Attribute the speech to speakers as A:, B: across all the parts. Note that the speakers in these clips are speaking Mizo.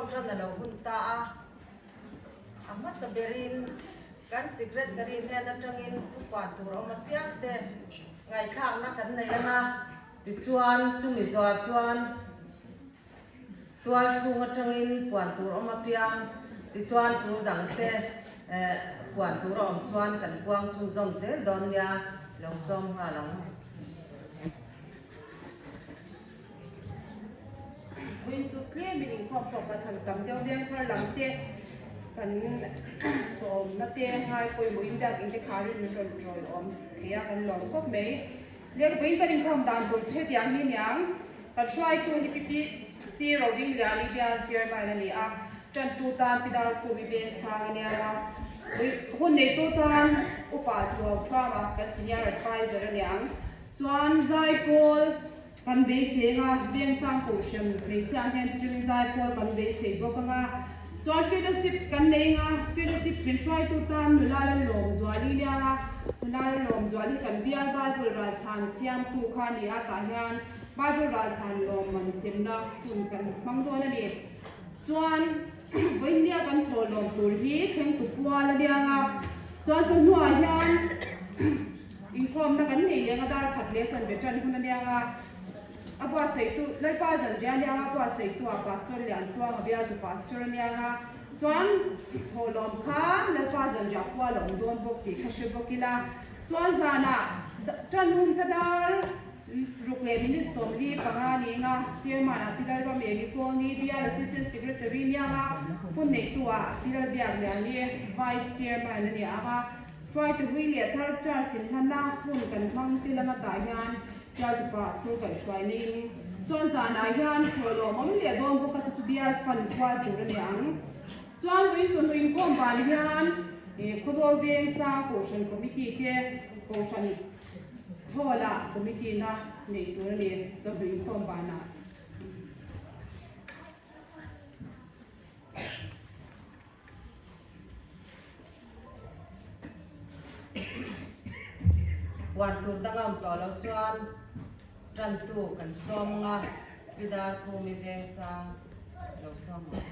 A: Inkhawm ṭan a lo hun ta a, a hmasa berin kan Secretary hnen aṭangin thupuan tur awm apiang te ngaihthlakna kan nei ang a, tichuan chumi zuah chuan tual chhung aṭangin puan tur awm apiang, tichuan tul dang te puan tur a awm chuan kan puang chhunzawm zel dawn nia, lo sawm nghal ang.
B: Vawiin chu tlemin inkhawm pawh kan han tam deuh veng thar lam te kan sawmna te ngai pawimawhin biakinn te kharin min rawn tawiawm thei a kan lawm khawp mai. Leng vawiin kan inkhawm dan tur chu hetiang hi aniang kan hruaitu hi PPC Rodingliani bial chairman a ni a, tantu tan Pi Darkhumi Vengsang a nia a, hun neitu tan Upa Chuauṭhuama kan senior adviser a niang. Chuan Zaipawl kan beisei anga Vengsang Kohhran hmeichhia ang hian tichuanin Zaipawl kan beisei bawk anga chuan fellowship kan nei anga fellowship min hruaitu tan nula Lalawmzuali nia nula Lalawmzuali kan bial Bible ralchhan siamtu kha a ni a tah hian Bible ralchhan lawmman semna hun kan hmang dawn a ni. Chuan vawinia kan thawhlawm tur hi thlengtu pual a nia anga chuan chu hnuah hian Inkhawmna kan nei leng a dar khat leh chanve tan hun a niang a, a buatsaihtu Lalpa zanriah a niang a, buatsaihtu ah Pastor Liantuang a bialtu Pastor a niang a, chuan thawhlawm kha Lalpa zanriah khua la awm dawn bawk tih kha hre bawk ila, chuan zanah tan hun kha dar ruk leh minute 45 ning a, Chairman ah Pi Lalrameli Kawlni, Bial Assistant Secretary niang a, hun neihtu ah Pi Lalbiakliani Vice Chairman a ni ang a. Hruaitu hui leh thar charge in hlanna hun kan hmang tel anga tah hian Tialtu Pastor kaihhruai neiin chuan zanah hian thawhlawm awm leh dawn bawk a chu chu bial fan kual tur a ni ang. Chuan vawiin chawhnu inkhawm ban hian Khawzawl Veng Sang Kohhran Committee te Kohhran Hall ah Committee na neih tur a ni chawhnu inkhawm banah.
A: Huan tur dang a awm tawh loh chuan tantu kan sawm ang a, Pi Darkhumi Vengsang lo sawm ang.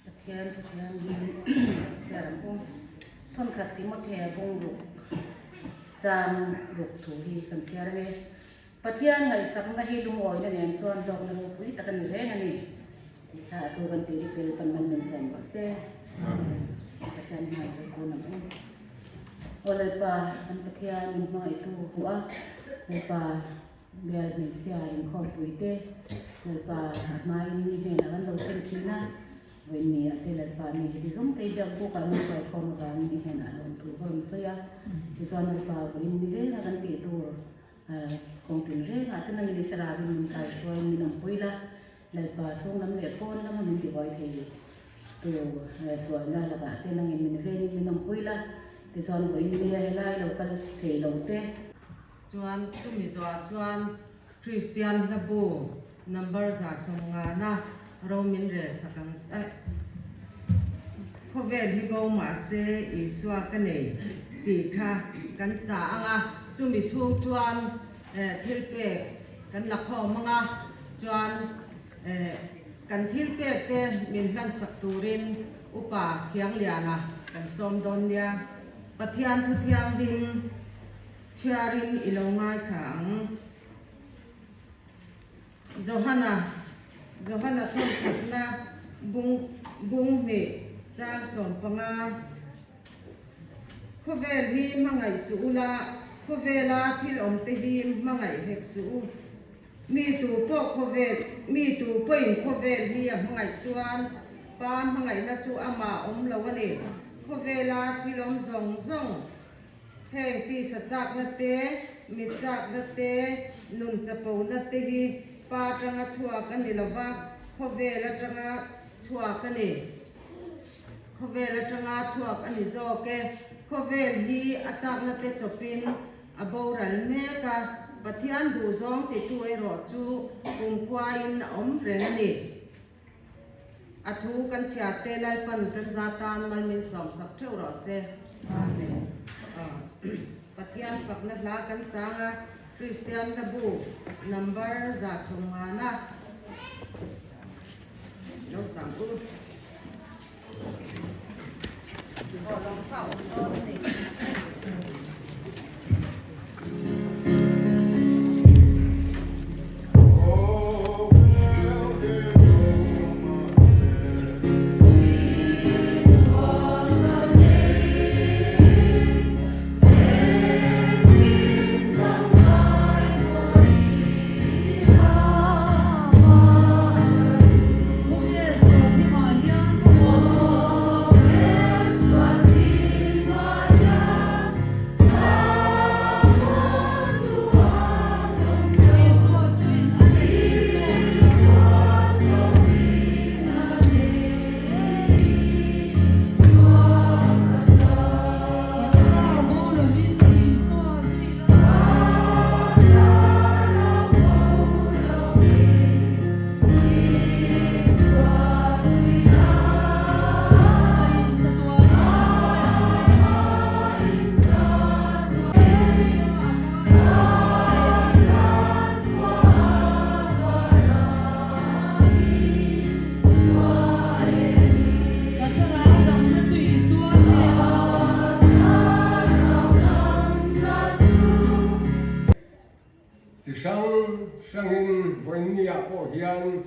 C: Pathian thu thianghlim chhiar ang u. Thawnkhat Timothea bung ruk chang ruk thu hi kan chhiar ang e. Pathian ngaihsakna hi lungawina nen chuan hlawkna ropui tak a ni reng a ni tih kha a thu kan tih hi tel pan man min sawm rawh se. Pathian hmai hi kun ang u. Aw Lalpa, kan Pathian min hmangaihtu hu a, Lalpa, Bial hmeichhia inkhawmpui te Lalpa a hmain mi hnenah kan lo thlen thin a, vawiin ah te Lalpa mi heti zawng te biak bukah min hruai khawm avangin i hnenah lawm thu ka rawn sawi a, tichuan Lalpa vawiin ni renga kan tih tur kawng tin rengah te nangin i thlarauin min kaihruaiin min awmpui la, Lalpa chhung lam leh pawn lama min tibuai thei tu sualna lakah te nangin min venin min awmpui la, tichuan vawiin nia helai lo kal thei lo te.
A: Chuan chumi zawhah chuan Kristian hlabu number 150 ro min rel sak ang eh. Khawvel hi bo mahse Isua ka nei tih kha kan sa ang a, chumi chhung chuan thil pek kan la khawm ang a, chuan kan thil pek te min hlan sak turin Upa Thiangliana kan sawm dawn nia. Pathian thu thianghlim Chhiarin i lo ngaithla ang. Johana, Johana thawmkhatna bung bung hnih chang 15. Khawvel hi hmangaih suh ula, khawvela thil awmte hi hmangaih hek suh u. Mi tu pawh khawvel, mi tu pawhin khawvel hi a hmangaih chuan Pa hmangaihna chu amah awm lo a ni. Khawvela thil awm zawng zawng Heng tisa chakna te, mit chakna te, nun chapona te hi pa atanga chhuak a ni lova, khawvel atanga chhuak a ni. Khawvel atanga chhuak a ni zawk e. Khawvel hi a chakna te chawpin a boral mek a, Pathian duhzawng titu erawh chu kumkhuain a awm reng a ni. A thu kan chhiar te Lalpan kan za tan mal min sawm sak theuh rawh se. Amen. Pathian fakna hla kan sang a, Kristian hlabu number 150 lo sang u.
D: Chi hrang hrangin vawiinniah pawh hian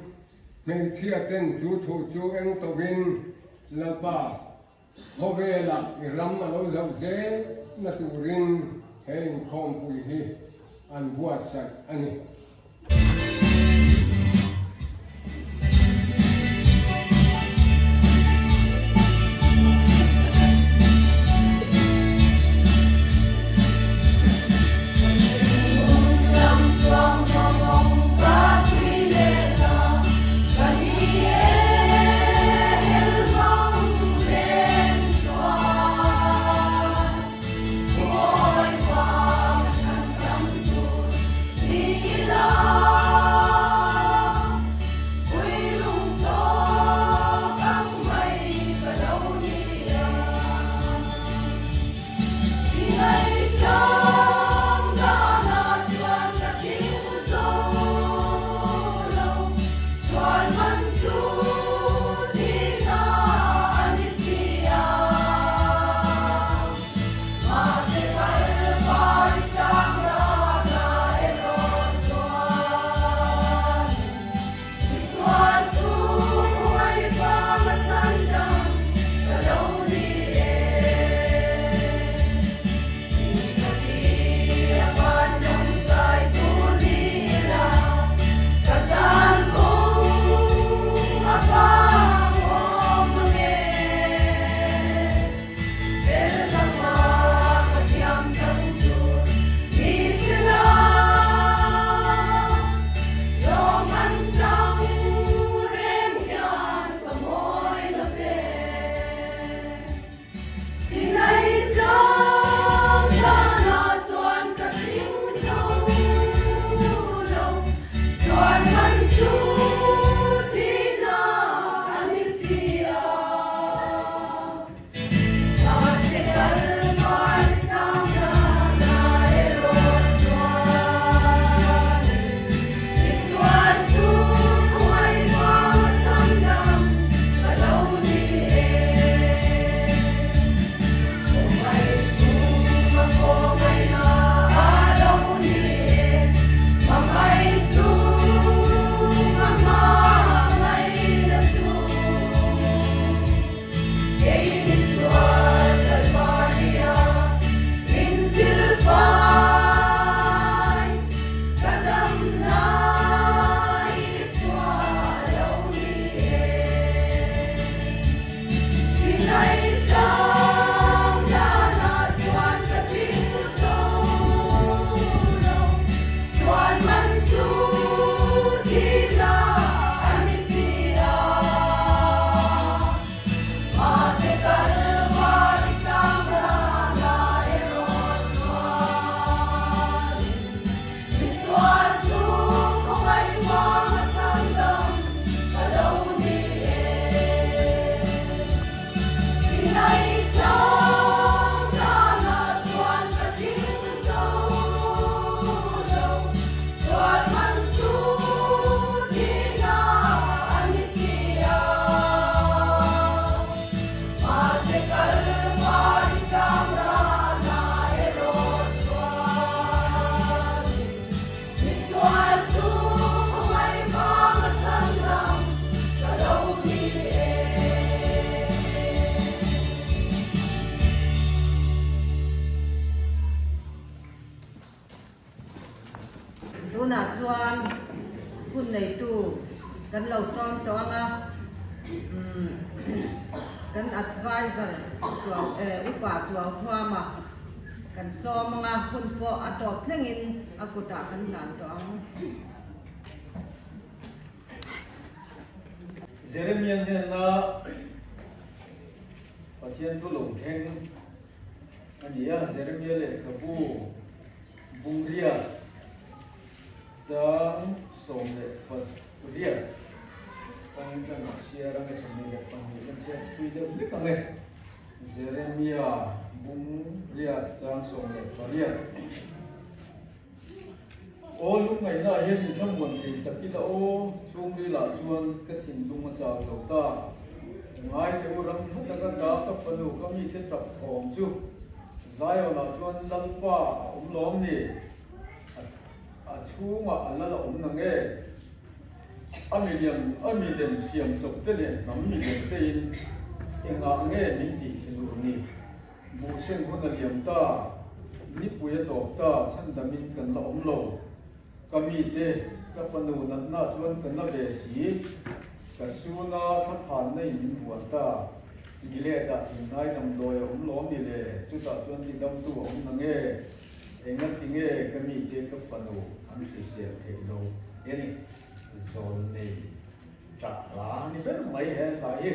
D: hmeichhia ten chu thu chu eng tawhin Lalpa khawvelah i ram a lo zoh zel na turin he inkhawmpui hi an buatsaih a ni.
A: Tunah chuan hun neitu kan lo sawm tawh ang a, kan adviser chuau upa chuau thuama kan sawm ang a, hun pawh a tawp thlengin a kutah kan hlan tawh ang.
E: Jeremia hnena Pathian thu lo thleng a ni a, Jeremia lehkhabu Bungria chang 18 tangin kan chhiar ange 22 kan chhiar thui deuh hlek ange Jeremia Bungria chang 18. Aw lungngaihna ah hian inthlamuan thei tak ila aw, chhungril ah chuan ka thinlung a chau zo ta. Ngai teh u ram hla taka ta ka fanu ka mite tap thawm chu Zion ah chuan Lalpa a awm lawm ni? A chhungah a lal a awm na nge? A milian a milem siam chawp te leh hnam milem te in engah nge min tih thinur ni? Buhseng hun a liam ta, nipui a tawp ta, chhandamin kan la awm lo. Ka mite, ka fanu natna chuan ka na ve si, ka suna thlaphanna in min huan ta. Gilead-ah thinhnai damdawi a awm lo ami le? Chutah chuan tidamtu a awm na nge? Engati nge ka mite ka fanu an hrisel theih lo e ni? Zawn nei ṭah hla ni ber mai he hla hi.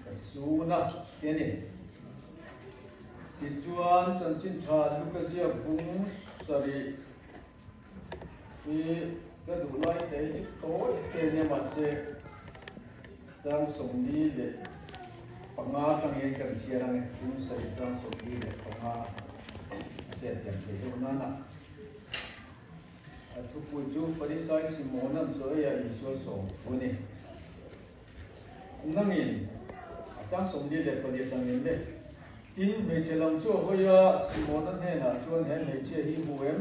E: Ka sun a ti a ni. Tichuan chanchin tha Luka ziak bung sarih hi ka duh lai te hi chu tawi te nia mahse chang 45 atangin kan chhiar ang e, bung sarih chang 45 a hriatthiam theih deuh nana. A thupui chu Farisai Simona'n chaw ei a Isua sawm thu a ni. Nangin a chang 48 angin le. Tin, hmeichhe lam chu a hawi a, Simona hnenah chuan he hmeichhia hi hmu em?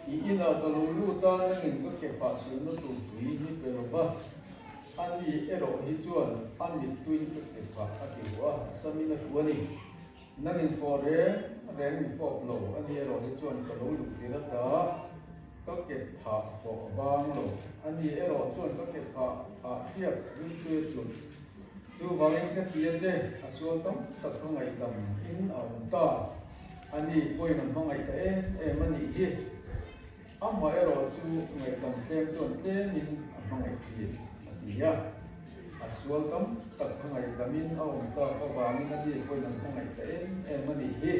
E: I inah ka lo lut a, nangin ka ke phah silna tur tui hi pe lo va. Ani erawh hi chuan a mittuin ka ke phah a ti ruah a, a samin a hru a ni. Nangin fawh reng reng mi fawp lo, ani erawh hi chuan ka lo luh tir ata ka ke phah fawh a bang lo. Ani erawh chuan ka ke phah ah hriak riltuia chulh. Chuvangin ka ti a che, a sual tam tak ka ngaihdam in a awm ta. Ani pawhin a hmangaih ta em em a nih hi. Amah erawh chu ngaihdam tlem chuan tlemin a hmangaih thin, a ti a. A sual tam tak ka ngaihdamin a awm tak avangin a ni pawhin an hmangaih ta em em a nih hi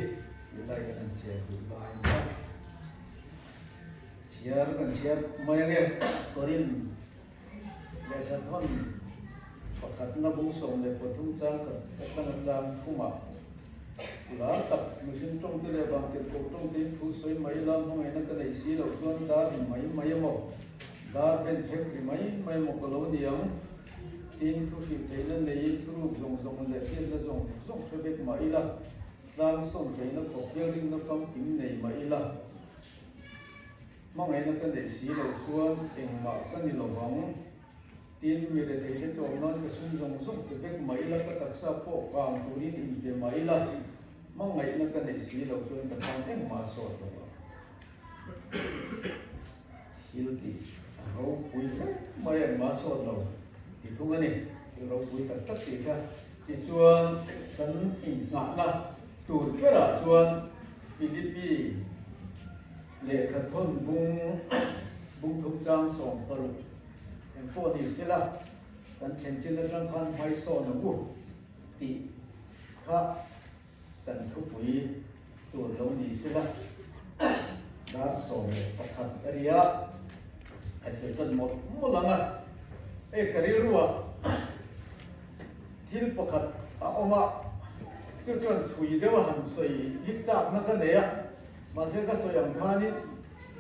E: tih lai kan han chhiar duh lai a nia. Chhiar kan chhiar mai ange Korin lehkha thawn pakhatna bung 13 chang khat atanga chang khumah lar tak mihring tawngte leh vangtirhkoh tawngtein thu sawi mai ila hmangaihna ka neih si loh chuan dar ri mai mai emaw Dar ben thek ri mai mai maw ka lo ni ang? Tin, thu hrilh theihna neiin thuruk zawng zawng leh hriatna zawng zawng hre vek mah ila, tlang sawm theihna khawp hial rinna famkim nei mah ila, hmangaihna ka neih si loh chuan engmah ka ni lo vang. Tin, mi retheite chawm nan ka sum zawng zawng pe vek mah ila, ka taksa pawh kang turin inpe mah ila, hmangaihna ka neih si loh chuan ka tan engmah a sawt lo vang. Thil tih a ropui hle mai ang mah sawt lo ti thung a ni. Thil ropui tak tak tih kha tichuan kan inngahna tur berah chuan Philippi lehkha thawn bung bung thum chang 16 eng pawh ni sela kan thlen chin atang khan hmaisawn ang u tih kha Kan thupui tur lo ni sela, dar 11 a ri a, a chhe tan mawlh mawlh ang a. Hei ka rilruah thil pakhat a awm a, chu chuan chhui deuh a han sawi hi chakna ka nei a, mahse ka sawi ang khanin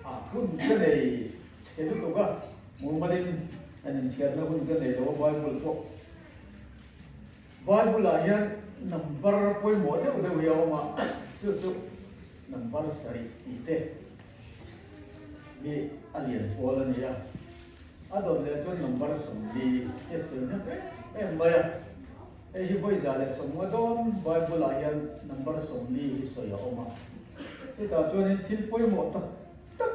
E: a hun ka nei chhe lutuk a, mumalin an inchhiatna hun ka nei lo a, Bible pawh. Bible ah hian number pawimawh deuh deuh hi a awm a, chu chu number sarih tih te hi a lian pawl a ni a, a dawt leh chuan number 40 hi a sawi hnem em em mai a, hei hi vawi 150 dawn Bible ah hian number 40 hi sawi a awm a, chutah chuanin thil pawimawh tak tak.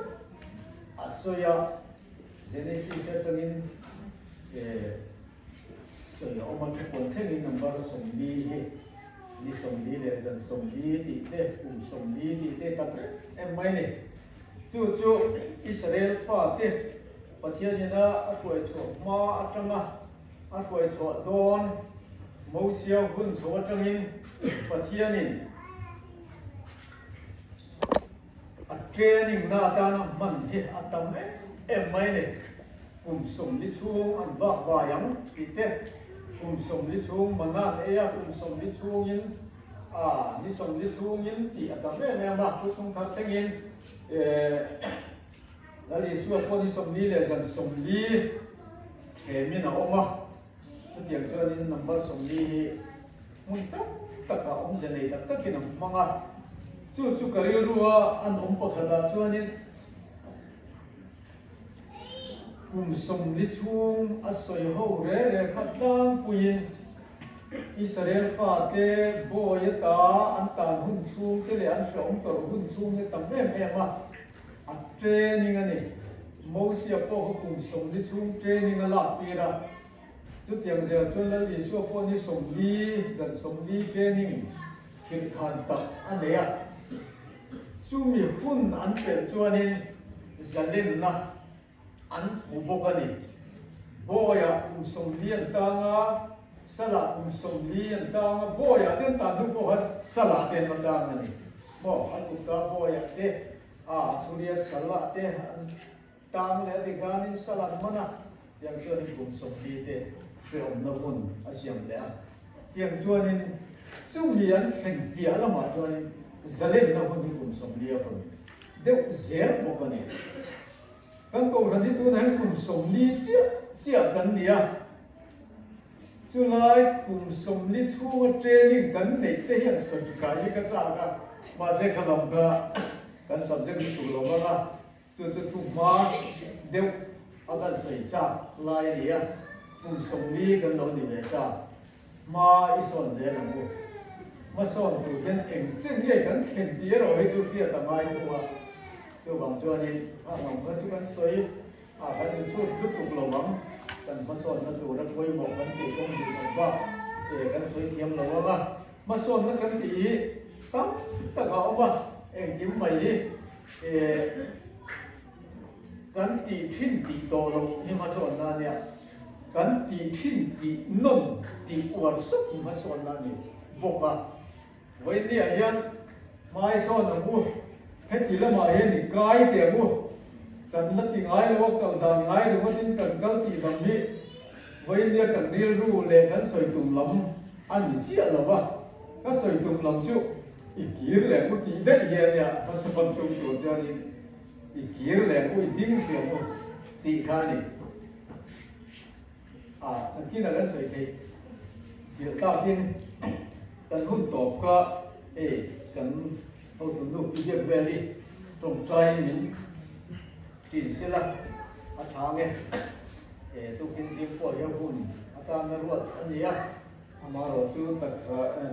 E: sawi a, Genesis atangin sawi a awm a, thupuan thlengin number 40 hi ni 40 leh zan 40 tih te, kum 40 tih te tam em em mai a ni. Chu chu Israel fate Pathianina a hruai chhuah hma atanga a hruai chhuah dawn Mosia hun chho atangin Pathianin a training na atana hman hi a tam em em mai a ni. Kum 40 chhung an vak vai ang tih te, kum 40 chhung mana an ei a, kum 40 chhungin a ni 40 chhungin tih a tam em em a, thuthlung thar thlengin Lal Isua pawh ni 40 leh zan 40 thlemin a awm a, chutiang chuanin number 40 hi hmun tak takah awmze nei tak takin an hmang a, chu chu ka rilrua an awm pakhatah chuanin kum 40 chhung a sawi ho re re kha tlangpuiin Israel fate bawi ata an tan hun chhung te leh an hrehawm tawrh hun chhung hi a tam em em a. A training a ni. Mosia pawh kha kum 40 chhung training a lak tir a. Chutiang zel chuan Lal Isua pawh ni 40, zan 40 training thilkhan tak a nei a. Chumi hun an pelh chuanin zalenna an hmu bawk a ni. Bawiah kum 40 an tang a, Salah kum 40 an tang a, Bawiah te an tan hnu pawh khan Salah te an la tang a ni. Maw, an kut ta Bawiah te, a Suria Salah te an tang leh a ti khanin Salah an man a, tiang chuanin kum 40 te hrehawmna hun a siam leh a. Tiang chuanin chumi an thlen piah lamah chuanin zalenna hun hi kum 40 a hawn deuh zel bawk a ni. Kan kohhran hi tunah hian kum 40 chiah chiah kan ni a, chulai kum 40 chhunga training kan neih te hian sawi kai hi ka chak a, mahse kha lam kha kan subject lutuk lo vang a, chu chu thu hma deuh a kan sawi chak lai a ni a, kum 40 kan lo ni ve ta, hma i sawn zel ang u. Hmasawn tur hian eng chen nge kan thlen tih erawh hi chu hriat a ngai thung a. Chuvang chuanin a ngam kha chu kan sawi a, kan inchhut lutuk lo ang, kan hmasawnna tura pawimawh kan tih kawng duh kan bak e kan sawi thiam lo ang a, hmasawnna kan tih hi tam tak a awm a, engkim mai hi e kan tih thin tih tawh loh hi hmasawnna a nia, kan tih thin tih nawm tih uar sup hi hmasawnna a ni bawk a. Vawinia hian hmai sawn ang u, heti lamah hian i kai teh ang u, kan la ti ngai lo a, kal dan ngai ringawtin kan kal tih lam hi vawinia kan rilru leh kan sawi tum lam a ni chiah lo va, ka sawi tum lam chu i kir leh ang u tih daih hi a nia, hmasa pan tum tur chuanin i kir leh ang u, i ding hrih ang u tih kha a ni. A, nakinah kan sawi theih bilh takin kan hun tawp kha hei kan hotu nu pi biak vel hi tawngtaiin min ṭin sela a ṭha ang e. E, tukin zing pawh hian hun atana ruat a ni a, amaherawh chu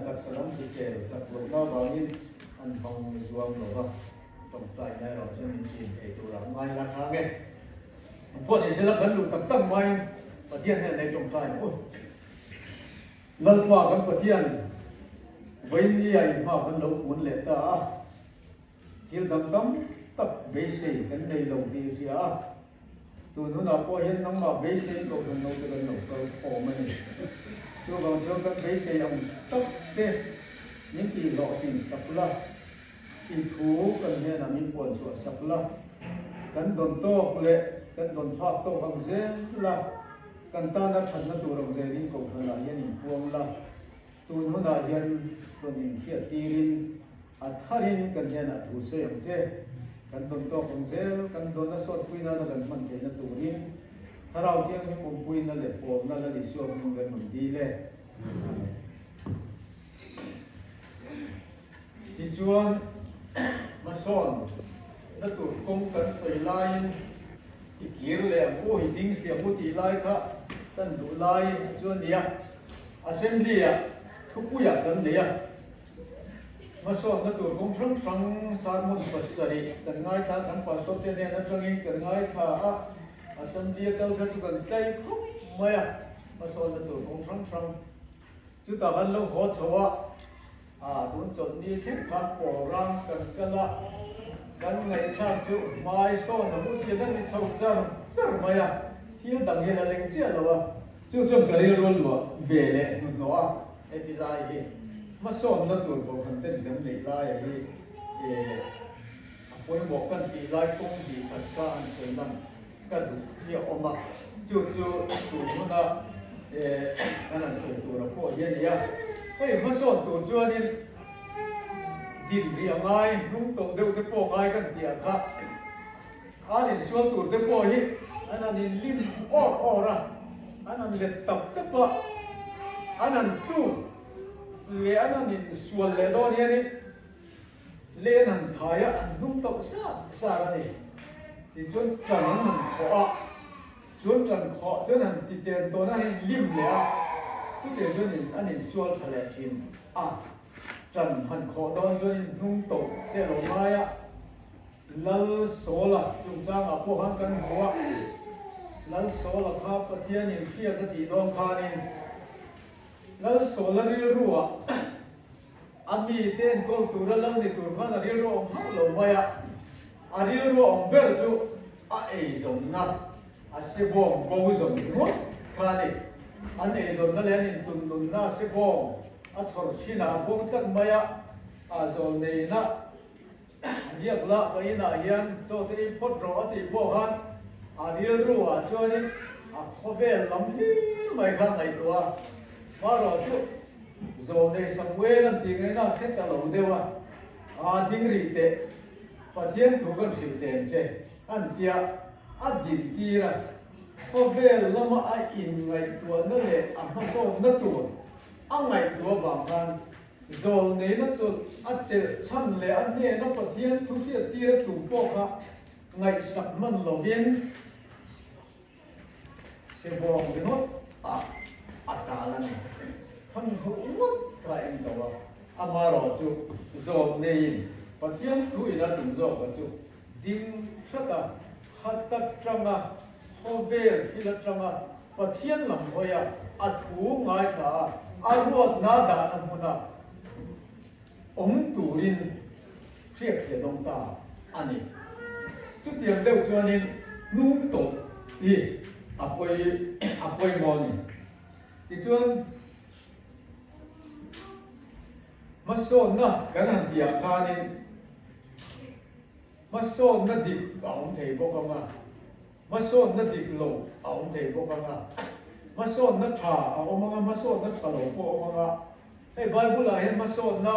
E: taksa lam hrisel chak lohna avangin an hmang zuam lo va, tawngtaina erawh chu min ṭin thei turah ngai la ṭha ang e. Pawh ni sela kan luh tak tak maiin Pathian hian nei tawngtai ang u. Lalpa kan Pathian vawinia inhma kan lo kun leh ta a, thil dang tam tak beisei kan nei lo tih i hria a, tun hunah pawh hian nangmah beiseiin kohhran lo te kan lo kal khawm a ni. Chuvang chuan kan beisei ang tak te min tihhlawhtlin sak la. I thu kan hnenah min puan chhuah sak la, kan dawn tawk leh kan dawn phak tawk ang zel la, kan tana thatna tur ang zelin kohhranah hian inpuang la, tun hunah hian rawn inhriat tirin a tharin kan hnenah thu sawi ang che. Kan dawn tawk ang zel, kan dawn a sawtpui nana kan hman theihna turin Thlarau Thianghlim awmpuina leh pawlna Lal Isua hming kan rawn dil e. Amen. Tichuan, hmasawn na tur kawng kan sawi laiin i kir leh ang u, i ding hliam u tih lai kha kan duh lai chu a ni a. Assembly-ah thupuiah kan nei a. Hmasawnna tur kawng hrang hrang sermon pasarih kan ngaithla a, kan pastor te hnen atangin kan ngaithla a, assembly a kal kha chu kan tlai khawp mai a, hmasawnna tur kawng hrang hrang chutah kan lo haw chho a, ah tun chawlhni thleng khan pawl ram kan kal a, kan ngaihthlak chu hmaisawn a hmu tian a ni chho char char mai a, thil dang hi la leng chiah lo a, chu chuan ka rilru luah ve leh hnuhnawh a. Heti lai hi hmasawnna tur kohhran ten kan neih laia hi a pawimawh kan tih lai kawng hnih khat kha an sawi lang ka duh hi a awm a, chu chu tun huna kan han sawi tur a pawh hi a ni a. Hei hmasawn tur chuanin din rih a ngai, hnung tawh deuh te pawh ngai kan tih ah kha an insual tur te pawh hi an han inlim awr awr a. An han let tap tap a, an han tluk leh an han insual leh dawn hianin len han thai a, an hnung tauh sar sar a ni. Tichuan tan an han khawh a, chuan tan khawh chuan han ti ten tawn a, an inlim leh a, chutiang chuan an insual tha leh thin a. Tan han khawh dawn chuan inhnung tauh te a lo ngai a. Lal Sawla chungchangah pawh khan kan hmu a, Lal Sawla kha Pathianin hriat a tih dawn khanin Lal Sawla rilruah a mite enkawl tura lal ni tur khan a rilru awm hauh lo mai a, a rilru awm ber chu a eizawnna a sebawng bo zawm ringawt kha a ni. An eizawnna leh an intunnunna a sebawng a chhawr thin a, a bawng tlat mai a, a zawlneihna Riak lah ka inah hian chaw te ei phawt rawh a tih pawh khan a rilru ah chuanin a khawvel lam hlir mai kha ngaihtuah a, hmarawh chu Zawlnei Samuel an tih ngaihna a hre ta lo deuh a, aa ding rih teh, Pathian thu kan hrilh teh ang che an tia a din tir a, khawvel lama a inngaihtuahna leh a hmasawnna tur a ngaihtuah vang khan Zawlneina chu a chelh chhan leh a hnena Pathian thu hriattir a tum pawh kha ngaihsak hman lovin sebawng ringawt ah a tal a ni. Khan hmuh ngawt kha en to a, amarawh chu zawlneiin Pathian thu in a tum zawk a chu ding hrat a, khat atanga khawvel thil atanga Pathian lam hawi a, a thu ngaithla a, a ruatna dahna hmuna awm turin hriattheh dawng ta a ni. Chutiang deuh chuanin hnung tawp hi a pawi a pawimawh a ni. Tichuan hmasawnna kan han tih ah khanin hmasawnna dik a awm thei bawk ang a. Hmasawnna dik lo a awm thei bawk ang a, hmasawnna tha a awm ang a, hmasawnna tha lo pawh a awm ang a. Hei Bible-ah hian hmasawnna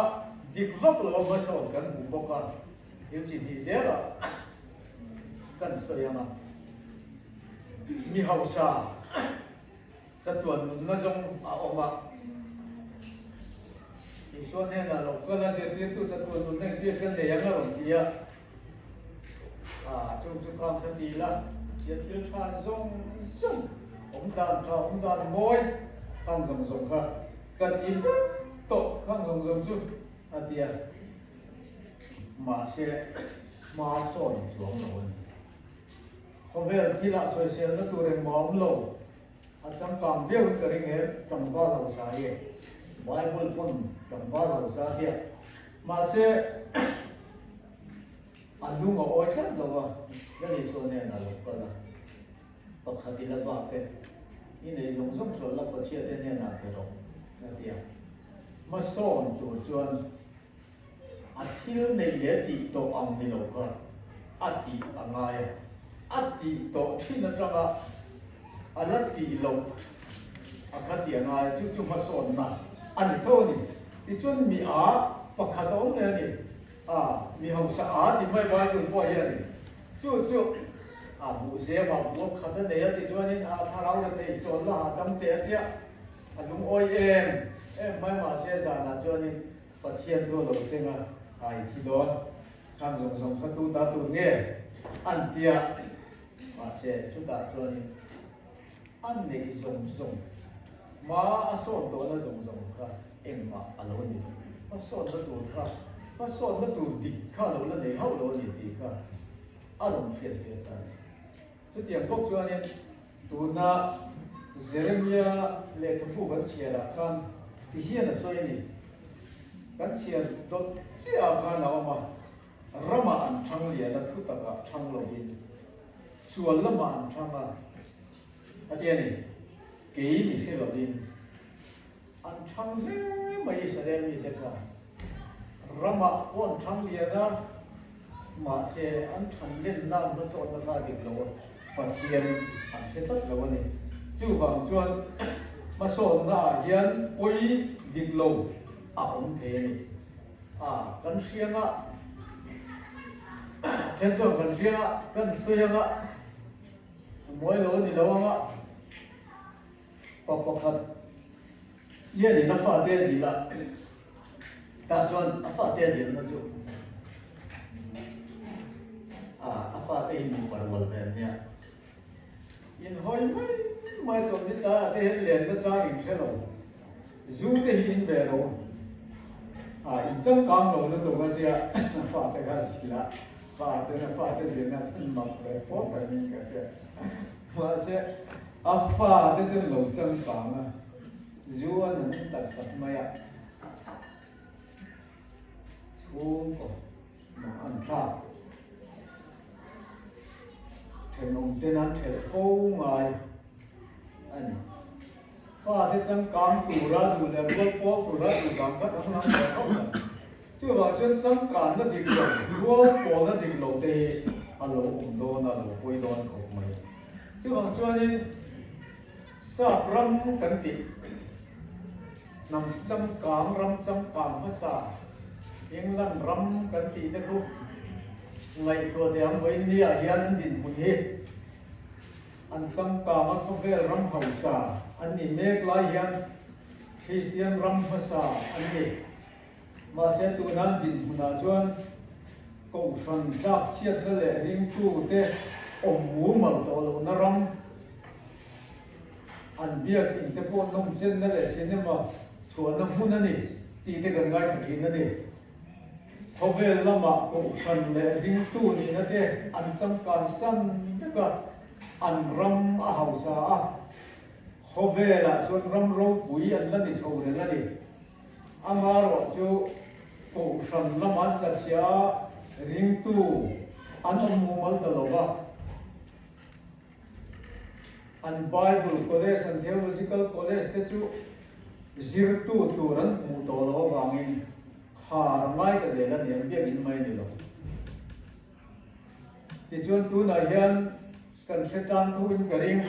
E: dik vak lo a hmasawn kan hmu bawk a, thil chi hnih zelah kan sawi ang a. Mi hausa chatuan nunna zawng a awm a, Isua hnenah lo kal a zirtirtu chatuan nunna engtir kan nei ang a rawn ti a. A chung chu khang kha ti la, tia thil tha zawng zawng, awm dan tha, awm dan mawi khang zawng zawng kha ka ti vek tawh khang zawng zawng chu a ti a. Mahse, hma sawn chuang lo a ni. Khawvel thilah sawiselna tur engmah awm lo, a changkang viauin ka ring em, tlangval hausa hi Bible pawn tlangval hausa a tia. Mahse, A lung a awi tlat lo a, Lal Isua nen a lo kal a, pakhat i la bak e, i nei zawng zawng hralh la Pathian te hnenah pe rawh, a ti a. Hmasawn tur chuan a thil neih leh tih tawh ang ni lo kha a tih a ngai a, a tih tawh thin atanga a la tih loh a kha tih a ngai a, chu chu hmasawnna a ni tho a ni. Tichuan mi a pakhat a awm leh a ni. A, mi hausa a ti mai Bible pawh hi a ni. Chu chu a buh zem ah buak khat a nei a ti chuanin a thlarau la thei chawl la hahdam teh a tia a lungawi em em mai mahse zanah chuanin Pathian thu a lo thleng a, a i thi dawn khan zawng zawng kha tu ta tur nge an tia mahse chutah chuanin a neih zawng zawng hma a sawn tawhna zawng zawng kha engmah a lo ni lo. Hma sawnna tur kha. Hmasawnna tur dik kha lo la nei hauh lo a ni tih kha a rawn hriat ve ta a ni. Chutiang bawk chuanin tuna Jeremia lehkhabu kan chhiarah khan ti hian a sawi a ni. Kan chhiar dawt chiahah khan a awm a, ramah an thang lian a, thutakah thang lovin sual lamah an thang a, a ti a ni. Kei mi hre lovin An thang hle mai Israel mite kha. Ramah pawh an thang lian a, mahse an than lenna an hmasawnna kha a dik lo a, Pathian an hre tlat lo a ni. Chuvang chuan hmasawnna ah hian pawi dik lo a awm thei a ni. A, kan hrianga, then chuan kan hrianga, kan sawi anga, a mawi lo a ni lo anga, Pa pakhat hianin a fate a zilh a, tah chuan a fate a zilhna chu a fate hi nupa rual ve an nia. Inhawi mai mai chuan ni tlaiah te hian lenna chang in hre lo, zu te hi in ve lo, in changkang lo lutuk a tia a fate kha a zilh a, fate a fate zilhna chuan mak ve pawp rengin ka hria. Mahse, a fate chu lo changkang a, zu a nun tak tak mai a, chhungkaw mah an thlak. Thenawm ten an thelh fo ngai a ni. Fate changkang tura duh leh rual pawl tura duh vang kha danglam ve khawp mai. Chuvang chuan changkanna dik lo, rual pawlna dik lo te hi a lo awm dawn a, a lo pawi dawn khawp mai. Chuvang chuanin sap ram kan tih, hnam changkang, ram changkang hmasa, England ram kan tih te khu ngaihtuah teh ang vawiin niah hian an dinhmun hi an changkang a, khawvel ram hausa an nih mek lai hian Kristian ram hmasa an ni. Mahse tuna dinhmunah chuan Kohhran tlakchhiatna leh ringtute awm mumal tawh lohna ram, an biak inte pawh nawmchenna leh cinema chhuahna hmun a ni tih te kan ngaithla thin a ni. Khawvel lamah Kohhran leh ringtu nihna te an changkan san vek a, an ram a hausa a, khawvelah chuan ram ropui an la ni chho reng a ni. Amaherawh chu Kohhran lama an tla chhia a, ringtu an awm mumal ta lo va. An Bible College, an Theological College te chu zirtu tur an hmuh tawh loh avangin khar a ngai ta zel a ni, an biakinn mai a ni lo. Tichuan tunah hian kan hre tlang thuin ka ring,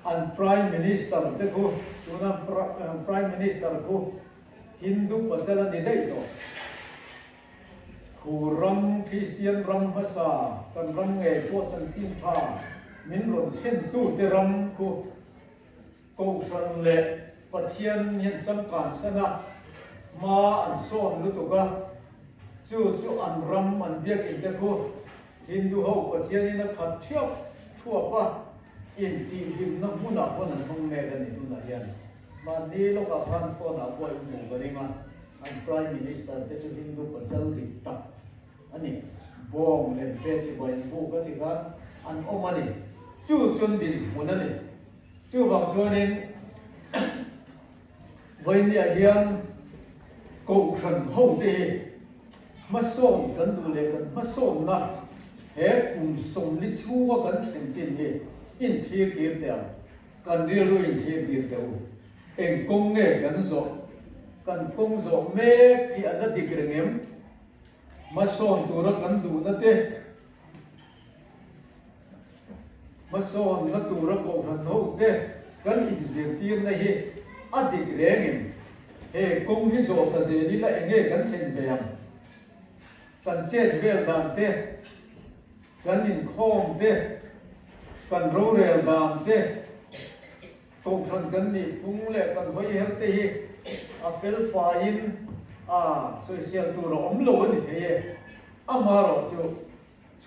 E: an Prime Minister te khu, tuna Prime Minister khu Hindu pachal a ni daih tawh. Khu ram, Kristian ram hmasa, kan ram ngei pawh chanchin tha min rawn thlentu te ram khu Kohhran leh Pathian hian changkan san a, hma an sawn lutuk a, chu chu an ram an biakinn te khu Hindu ho Pathianin a khat thiap thuap a, intihhlimna hmunah pawn an hmang mek a ni tunah hian. Mahni lawkah khan phone ah pawh in hmuh ka ring a, an Prime Minister te chu Hindu pachal dik tak a ni. Bawng lem te chibai buk a ti khan an awm a ni. Chu chuan dinhmun a ni. Chuvang chuanin vawinia hian Kohhran hote hi hmasawn kan duh leh kan hmasawnna he kum 40 chhunga kan thlen chin hi inthlir tir teh ang, kan rilru inthlir tir teh u. Eng kawng nge kan zawh, kan kawng zawh mek hi a la dik reng em? Hmasawn tura kan duhna te, Hmasawnna tura kohhran hote kan inzirtirna hi a dik rengin he kawng hi zawh ta zel ila enge kan thlen ve ang? Kan chet vel dan te, kan inkhawm te, kan rorel dan te, kohhran kan nih phung leh kan hawi her te hi a fel faiin a sawisel tur a awm lo a ni thei e. Amaherawh chu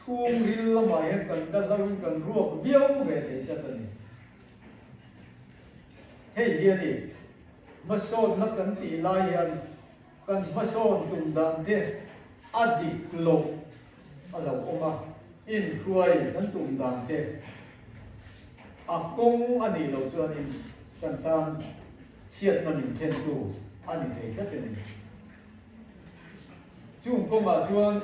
E: Chhungril lamah hian kan dahloin kan ruak viau ve thei tlat a ni. Hei hi a ni, hmasawnna kan tih lai hian Kan hmasawn tum dan te a dik loh a lo awm a, inhruai kan tum dan te a kawng a nih loh chuanin kan tan chhiatna min thlentu a ni thei tlat a ni. Chung kawngah chuan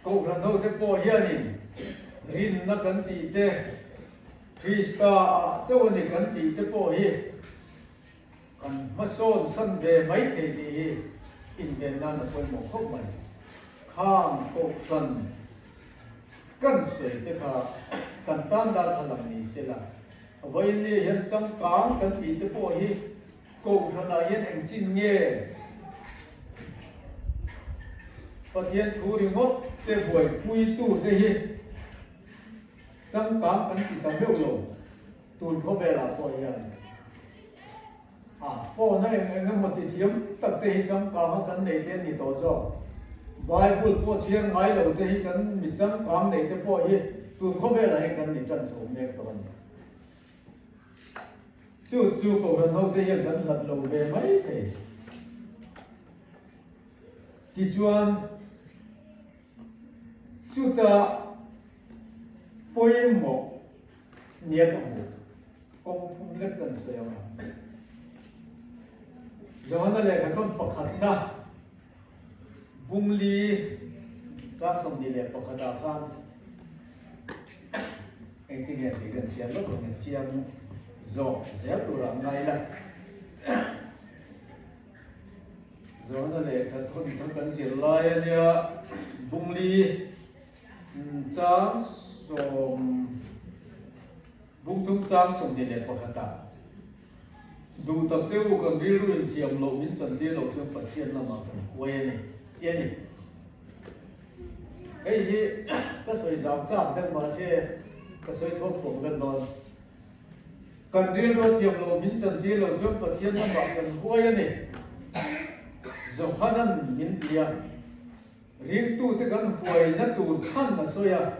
E: Kohhran hote pawh hianin rinna kan tih te, Krista ah chauh a ni kan tih te pawh hi kan hmasawn san ve mai thei tih hi inven nan a pawimawh khawp mai. Khang Kohhran kan sawi te kha kan tan dar kha lang ni se la, vawiin ni hian changkang kan tih te pawh hi Kohhranah hian eng chin nge Pathian thu ringawt te buaipuitute hi changkang kan ti ta meuh lo tun khawvelah pawh hian a phone a eng eng emaw ti thiam tak te hi changkanga kan nei te an ni tawh zawk. Bible pawh chhiar ngai lo te hi kan mi changkang nei te pawh hi tun khawvelah hian kan ni tan chho mek tawh a ni. Chu chu Kohhran hote hian kan hlat lo ve mai thei. Tichuan, chuta pawimawh nia ka hmuh kawng thum lek kan sawi ang a. Johana lehkhathawn pakhatna Bungli chang 21 ah khan Engtinge tih kan chhiar lawk ang e, chiang zawk zel turah an ngai la. Johana lehkha thawn thawn kan zir lai a nia, Bungli chang sawm, Bungthum chang 21 ah duh tak te u kan rilru inthiam loh min chantir loh chuan Pathian lamah kan huai a ni tih a ni. Hei hi ka sawi zau chak deuh mahse ka sawi thawk thawk vek dawn. Kan rilru a thiam loh min chantir loh chuan Pathian lamah kan huai a ni. Johanan min ti a, ringtute kan huaina tur chhan a sawi a,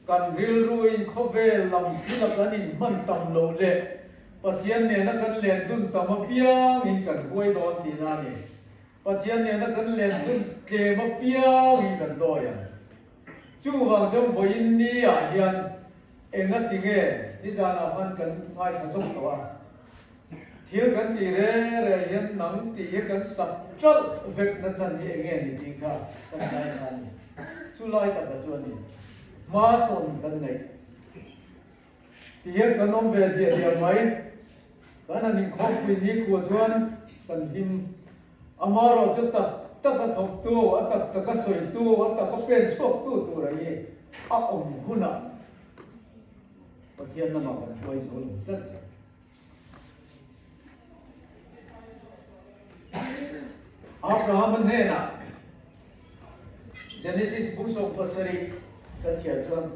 E: kan rilruin khawvel lam thila kan inhman tam loh leh Pathian nena kan len dun tam apiangin kan huai dawn tihna a ni. Pathian nena kan len dun tlem apiangin kan dawi ang. Chuvang chuan vawiin ni ah hian enga ti nge nizanah khan kan ngaithla zawk tawh a, thil kan tih re re hian nang tih hi kan sak ṭalh vek na chan hi enge ni tih kha kan ngaithla a ni. Chu lai taka chu a ni. Hma sawn kan neih. Ti hian kan awm ve diah diah mai. Kan han inkhawmpui nikhua chuan kan hlim. Amaherawh chu tak tak a thawktu, a tak tak a sawitu, a tak a pen chhuaktu tura hi a awm hunah Pathian lamah kan hruai zo lo tlat zawk. Abraham-a hnenah Genesis buk 17 kan chhiar chuan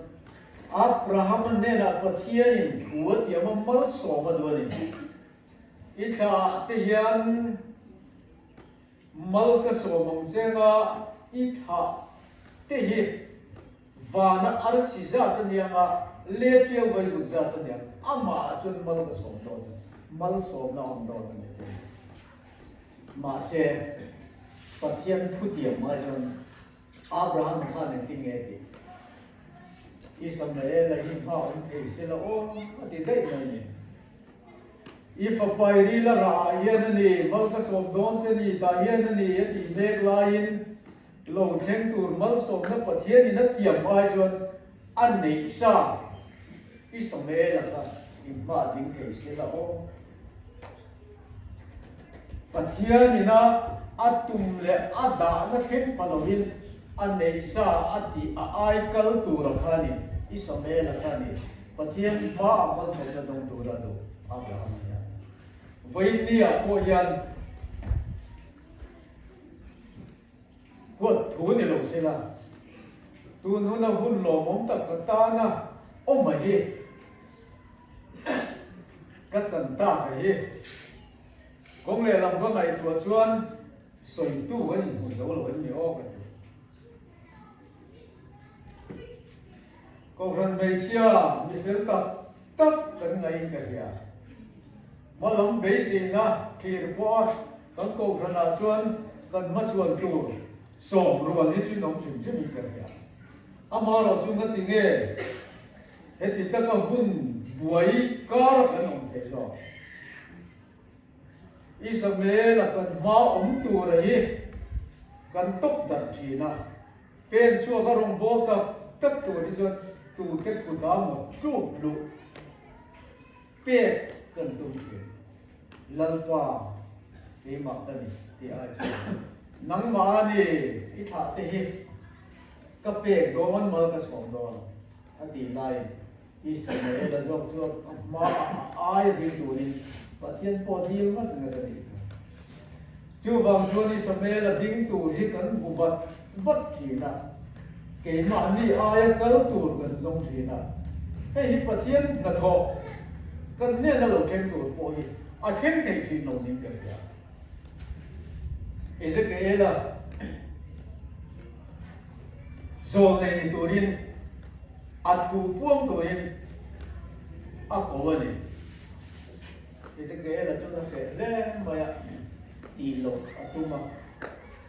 E: Abraham-a hnenah Pathianin thu a tiam a malsawm a duh a ni. I thlaah te hian mal ka sawm ang che nga i thlah te hi vana arsi zat a nia nga le tiau vai lut zat a nia amah chuan mal ka sawm dawn a malsawmna a awm dawn a ni tih. Mahse Pathian thu tiam ai chuan Abraham khan engtin nge tih? Isamaela hi hma awm thei se la aw a ti daih mai ni. I fapa i ril a rah ah hian a ni, mal ka sawm dawn che ni tah hian a ni a tih mek laiin lo thleng tur malsawmna Pathianin a tiam ai chuan a neih sa Isamaela kha i hma ding thei se la aw. Pathianin a a tum leh a dahna thleng pha lovin a neih sa a tih a ai kal tura kha ni, Isamaela kha ni, Pathian hmaah malsawmna dawng tura duh Abraham a nia. Vawiin ni-ah pawh hian huat thu ni lo sela, tun huna hun lawmawm tak ka tana awm a hi ka chan tak a hi. Kawng lehlam ka ngaihtuah chuan sawitu kan inhmu zo lo em ni aw ka ti. Kohhran hmeichhia mi fel tak tak kan ngaihin ka hria. Hmalam beiseina thlir pawha kan kohhranah chuan kan hmachhuan tur sawm rual hi chu in awm hrim hrimin ka hria. Amaherawh chu ngati nge heti taka hun buai kara kan awm thei zawk? Isabel-a kan hma awm tura hi kan tawp darh thin a, pen chhuak a rawn bawl tak tak tur hi chuan tute kut ah maw tluk luh pek kan tum thin. Lalpa keimah ka ni tih ai chuan nangmah a ni i thlah te hi ka pek dawn mal ka chhawm dawn a tih laiin Ismaela zawk chuan a hmaah a ai a ding turin Pathian pawh dil ngat ngat a nih kha. Chuvang chuan Ismaela ding tur hi kan hmu vat vat thin a, keimahni aia kal tur kan zawng thin a. Hei hi Pathian hnathawh kan hnena lo thleng tur pawh hi a thleng thei thin lo niin ka hria. Ezekiela zawl nei ni turin a thu puang turin a ko a ni. Ezekiela chuan a hreh hle mai a, tih loh a tum a.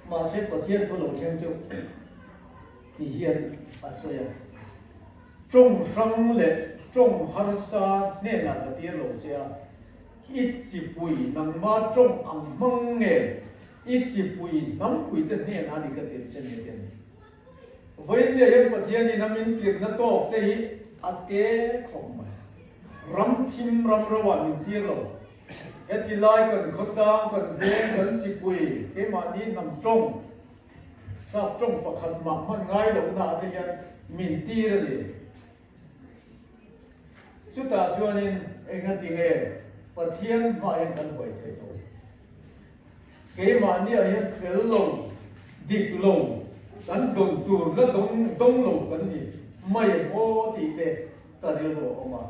E: Mahse Pathian thu lo thleng chu ti hian a sawi a, Tawng hrang leh tawng harsa hnenah ka tir lo che a, i chipui nangma tawng ang hmang nge i chipui hnampuite hnenah a ni ka tir che ni a ti a ni. Vawiin leh hian Pathianin a min tirhna tawk te hi a te khawp mai. Ram thim ram ro ah min tir lo. Heti lai kan khawtlang, kan veng, kan chipui, keimahni hnam tawng, sap tawng pakhat mah hman ngai lohna ah te hian min tir a ni. Chutah chuanin engati nge Pathian hmah hian kan huai theih lo? Keimahni ah hian fel lo, dik lo, kan dawn tur la dawng dawng lo kan ni mai em aw tih te ka rilru a awm a.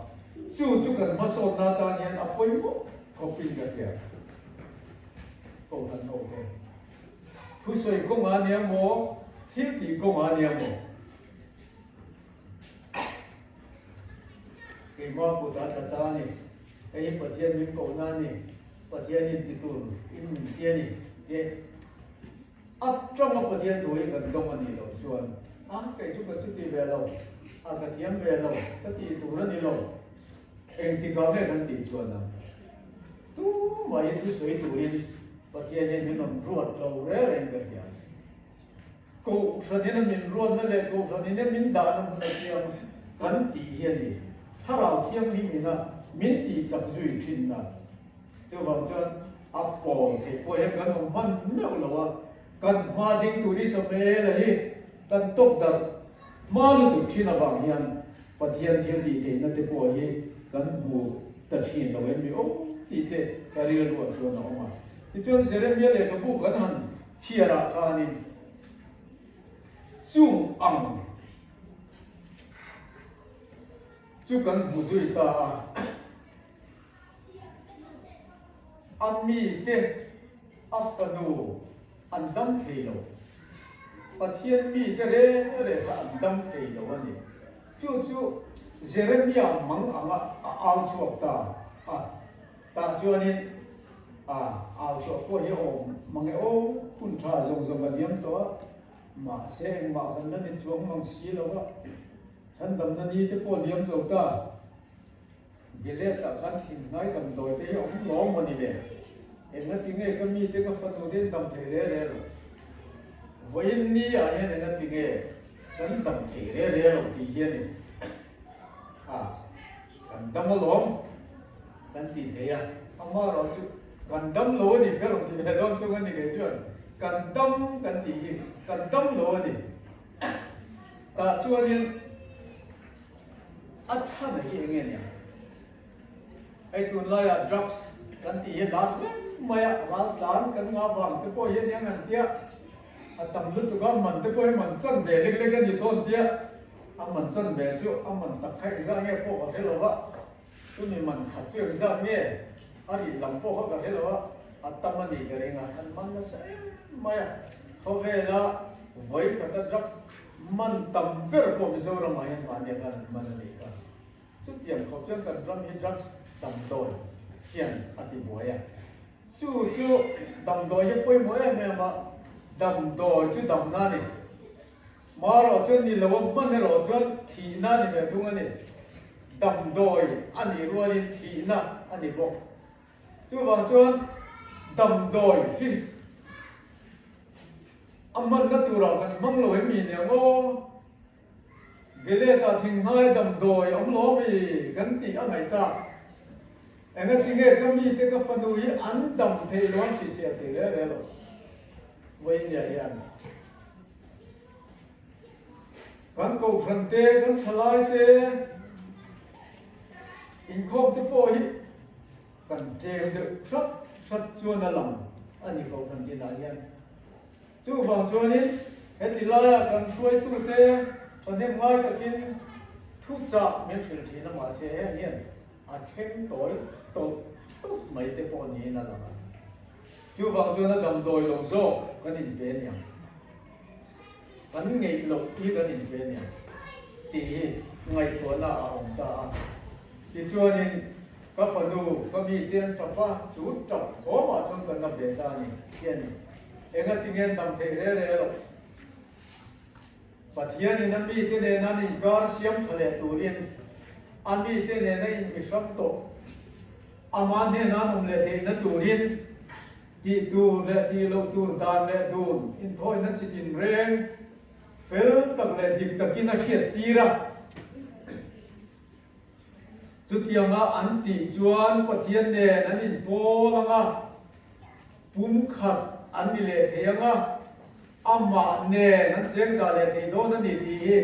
E: Chu chu kan hmasawnna atan hian a pawimawh khawpin ka hria. Kohhran ho te, thusawi kawngah a nia maw, thil tih kawngah a nia maw? Keimah kut a tla ta a ni. Hei hi Pathian min kohna a ni. Pathian in ti tur in min ti a ni tih a tanga Pathian thu hi kan dawng a nih loh chuan a kei chu ka chuti ve lo, a ka thiam ve lo, ka tih tur a ni lo. Engtikah nge kan tih chuan ang? Tumah hi thusawi turin Pathian hian min rawn ruat lo reng reng ka hria. Kohhran in a min ruatna leh kohhran in a min dahna hmun a thiang kan tih hi a ni. Thlarau Thianghlim in a min tih chak zui thinna. Chuvang chuan a pawl theih pawh hian kan awm hman meuh lo a, kan hma ding tur Isamaela hi kan tawk darh hma lutuk thin avang hian Pathian thil tih theihna te pawh hi kan hmu ta thin lo em mi aw tih te ka rilruah chuan a awm a. Tichuan Jeremia lehkhabu kan han chhiarah khanin chung ang chu kan hmu zui ta a. A mite a fanu an dam thei lo. Pathian mite reng reng kha an dam thei lo a ni. Chu chu Jeremia mang anga a au chhuak ta a. Tah chuanin a au chhuah pawh hi a awm mang e aw, hun tha zawng zawng a liam tawh a, mahse engmah kan la ni chuang mang si lo a, chhandamna ni te pawh liam zo ta. Gilead ah khan thinhnai damdawi te hi a awm lawm maw ni le? Engati nge ka mite ka fanu te an dam thei re re lo? Vawiin ni ah hian engati nge kan dam thei re re lo tih hi a ni. A, kan dam alawm kan ti thei a, amaherawh chu kan dam lo a ni ber ang ti ve dawn tung a ni kei chuan kan dam kan tih hi kan dam lo a ni. Tah chuanin A chhan hi eng nge nia? Hei tunlaiah drugs kan tih hi lar hle mai a, ral tlan kan ngah vang te pawh hian eng an tia, a tam lutuk a, man te pawh hi man chan ve lek lek a ni dawn tia, a man chan ve chu a man tak kha engzah nge pawh ka hre lo va, chumi man khat chu engzah nge a rih lam pawh kha ka hre lo a, a tam a nih ka ring a, an man nasa em mai a, khawvela vawi khata drugs Man tam ber pawh Mizoramah hian mahni khan an man a nih kha. Chutiang khawp chuan kan ram hi drugs tam dawn. hian a ti buai a. Chu chu damdawi hi pawimawh em em a, damdawi chu damna a ni. Marawh chuan ni lo a hman erawh chuan thihna a ni ve thung a ni. Damdawi a nih rualin thihna a ni bawk. Chuvang chuan damdawi hi a hmanna turah kan hmang lo em mi nia maw? Gilead-ah thinghnai damdawi awm lo mi kan tih a ngaih tak. Engatinge ka mite ka fanu hi an dam thei lo an hrisel thei rel rel lo. Vawinia hian kan kohhran te, kan thalai te, inkhawm te pawh hi kan tlem deuh hrat hrat chuan a lang a ni kohhran tinah hian. Chuvang chuanin heti laia kan hruaitute thahnem ngai takin thuchah min hrilh thin a, mahse heng hian a thleng tawi tawlh tawlh mai te pawh niin a lang a. Chuvang chuan a damdawi lo zawk kan inpe aniang, kan ngeih loh hi kan inpe aniang tih hi ngaihtuahna a awm ta a. Tichuanin ka fanu ka mite an tap a, chu tap thawmah chuan kan la ve ta a ni tih a ni. Engatinge an dam theih rel rel lo? Pathianin a mite nena an inkar siam tha leh turin a mite nena inmihram tawh ama hnena an awm leh theihna turin tih tur leh tih loh tur dan leh dun inthawina chi tinreng fel tak leh dik takin a hriattir a. Chutianga an tih chuan Pathian nen an inpawl ang a, pumkhat an ni leh thei ang a, amah nen an chengza leh thei dawn a ni tih hi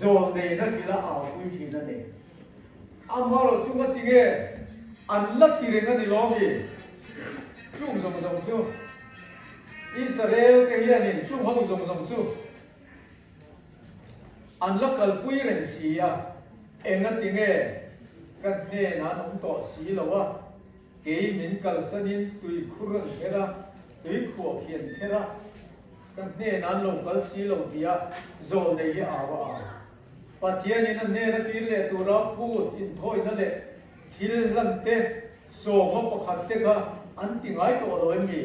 E: zawlneina hrilh a aupui thin a ni. Amaherawh chu nga tinge an la ti reng a ni lawm i? Chung zawng zawng chu Israel te hianin chung ho zawng zawng chu An la kalpui reng si a, engati nge ka hnenah an awm tawh si lo a, kei min kalsanin tui khur an kher a, tui khuah khi an kher a, ka hnenah an lo kal si lo tia zawl nei hi au a au. Pathianin a hnena kir leh tura phut inthawina leh thil hlan te, sawma pakhat te kha an ti ngai tawh lo em mi?